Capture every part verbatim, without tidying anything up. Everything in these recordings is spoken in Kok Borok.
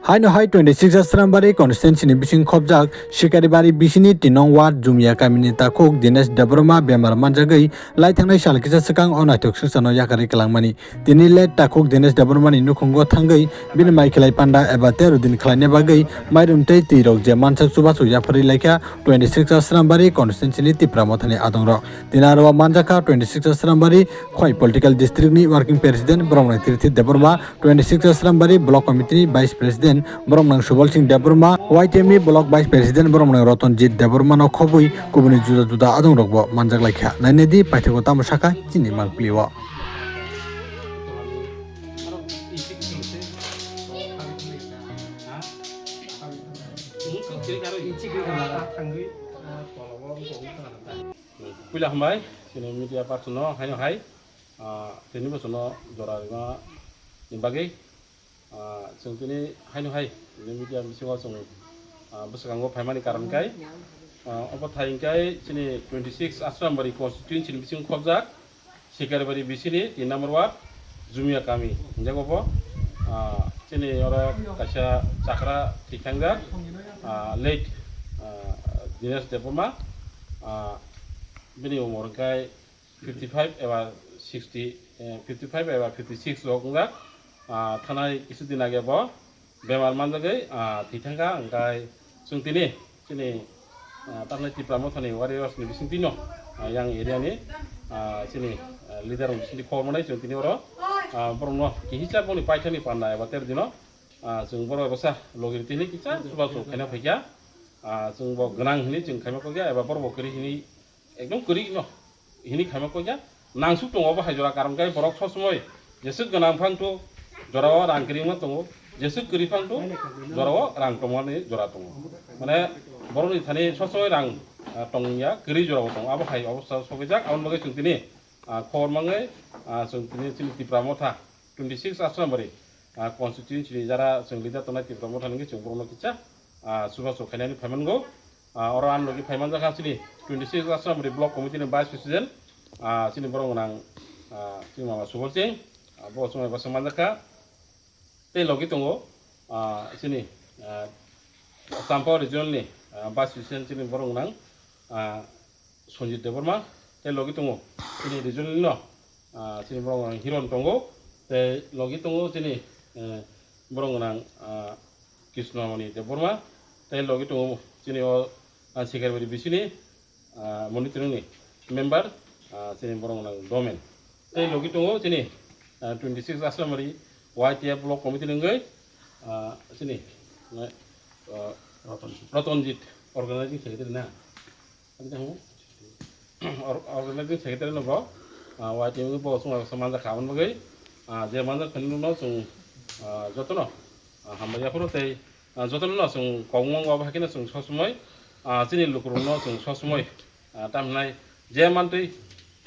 Haino hai twenty six Asrambari constituency ni bising khobjak Sikaribari bisini tinong ward Jumia kamini takhuk Dinesh Debbarma bemar manjagwi lai thangnai sal kisa swkang o naithok swngcharno yakarwi kwlangmani. Tini late takhuk Dinesh Debbarmani nukhungo thangwi bini mai khilai panda eba tero din khwlaina bagwi mairum tei twi rok je mansak chubachu yapharwi laikha twenty six Asrambari constituency ni Tipra Mothani adongrok. Tini aro manjakha twenty six Asrambari Khwai political district ni working president Bromnai Tirthi Debbarma, twenty six Asrambari block committee ni vice president Bromnang Subal Singh Debbarma, Y T M ni block vice president Bromnang Rotonjit Debbarma no khobwi kubuni juda juda adongrokbo manjak laikha. Nainedi paithago tamo sakha chini mangpili o. Puila hambai, chini media person no haino hai, ah, tini bochorno jora rwna ni bagwi, ah, chwng tini haino hai, tini media bisingo chwng, ah, bwskango phaimani karon kai, ah, obo thai hwnkhe chini twenty six Asrambari constituency ni bisingo khobjak, Sikaribari bisini tin number ward, Jumia kami, hinjago bo, ah, chini oro kaisa chakra thwi thangjak, ah, late, ah, Dinesh Debbarma, ah, bini umor hwnkhe fifty five eba sixty, eh, fifty five eba fifty six rok wngjak, ah, thanai kisu din age bo, bemar manjagwi, ah, thwi thangkha, hwnkhe chwng tini chini, ah, tamni Tipra Mothani warriors ni bisingtwi no, ah, yang area ni, ah, chini, ah, leader rok bisingtwi khobor manai chwng tini oro, ah, borok no kihisa boni paithakni panda eba ter dino, ah, chwng borok eba sa logi tini kisa chubachu khaina phaikha, ah, chwng bo gwnang hwnwi chwng khaima kokya eba borok bo kwrwi hwnwi ekdom kwrwi no hini khaima kokya nangsuk tongo bo hai jora, karon khe borok sob somoi jeswk gwnang phang tu jorao rang kwrwi wngma tongo, jeswk kwrwi phang tu jorao rang tongmani jora tongo. Mane borokni thani sob somoi rang, ah, tongya, kwrwi jorao tongo, abo hai obostha sokijak. Aboni bagwi chwng tini, ah, khobor mangwi, ah, chwng tini chini Tipra Motha twenty six Asrambari, ah, constituency ni jara chwng leader tongnai Tipra Motha nungwi chwng borokno kisa, ah, chubachu khainani phaimango. Ah, oro ang logi phaimanjakha chini twenty six Asrambari block committee ni vice president, ah, chini borok gwnang, ah, chini mama Subal Singh, ah, bo chwng bai bwswk manjakha. Tei logi tongo, ah, chini, ah, Champa region ni, ah, vice president chini borok gwnang, ah, Sanjit Debbarma, tei logi tongo chini regional no, ah, chini borok gwnang Hiron tongo, tei logi tongo chini, eh, borok gwnang, ah, Krishnamoni Debbarma, tei logi tongo chini o, ah, Sikaribari bisini, ah, monitoring ni member, ah, chini borok gwnang Domen, tei logi tongo chini, ah, twenty six Asrambari Y T F block committee ni wngwi, ah, chini, ah, Rotonjit, organizing secretary na? Ani tamo? Or-, organizing secretary no bo, ah, Y T M ni bo chwng bai manjak kha, aboni bagwi, ah, je manjak kha nini no chwng, ah, jotono, ah, hambai yaphuru tei, ah, jotono no chwng kok mung abo hai kheno chwng sob somoi, ah, chini lukurok no chwng sob somoi, ah, tam hinai je mantwi,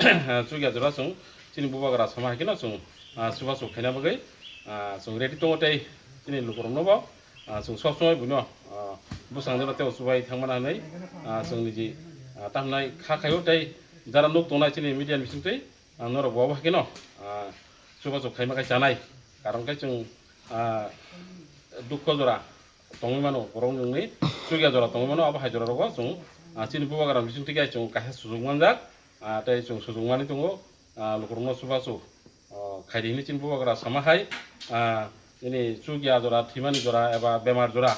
ah, chukya jora chwng chini bubagra sama hai kheno chwng, ah, chubachu khaina bagwi, ah, chwng ready tongo tei chini lukurok no bo, ah, chwng sob somoi buino, ah, bwskangjano tei chubai thangmana hinwi, ah, chwng niji, ah, tam hinai kha khaio tei jara nuk tongnai chini media ni bisingtwi, ah, norok bo abo hai kheno, ah, chubachu khaima khai chanai, karon khe chwng, ah, dukho jora tongwi mano, borok nungni chukya jora tongwi mano, abo hai jora rogo chwng, ah, chini bubagra bisingtwi khe chwng kaisa sujuk manjak, ah, tei chwng sujuk manwi tongo, ah, lukurokno chubachu. O, khaidi hini chini bubagra sama hai, ah, nini chukya jora, thwimani jora, eba bemar jora,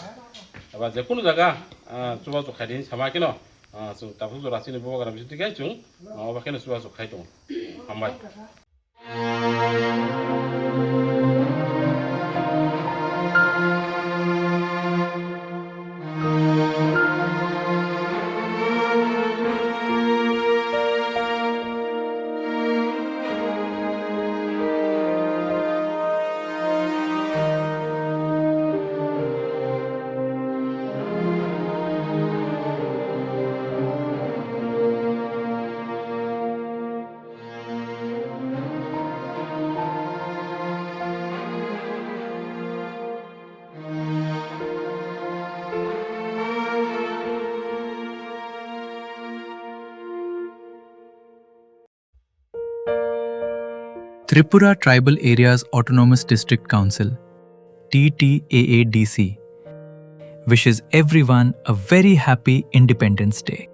eba jekunu jaga, ah, chubachu khaidi hini sama keno, ah, chwng tabuk jora chini bubagra bisingtwi khe chwng, ah, obo kheno chubachu khai tongo. Hambai. Tripura Tribal Areas Autonomous District Council, T T A A D C wishes everyone a very happy Independence Day.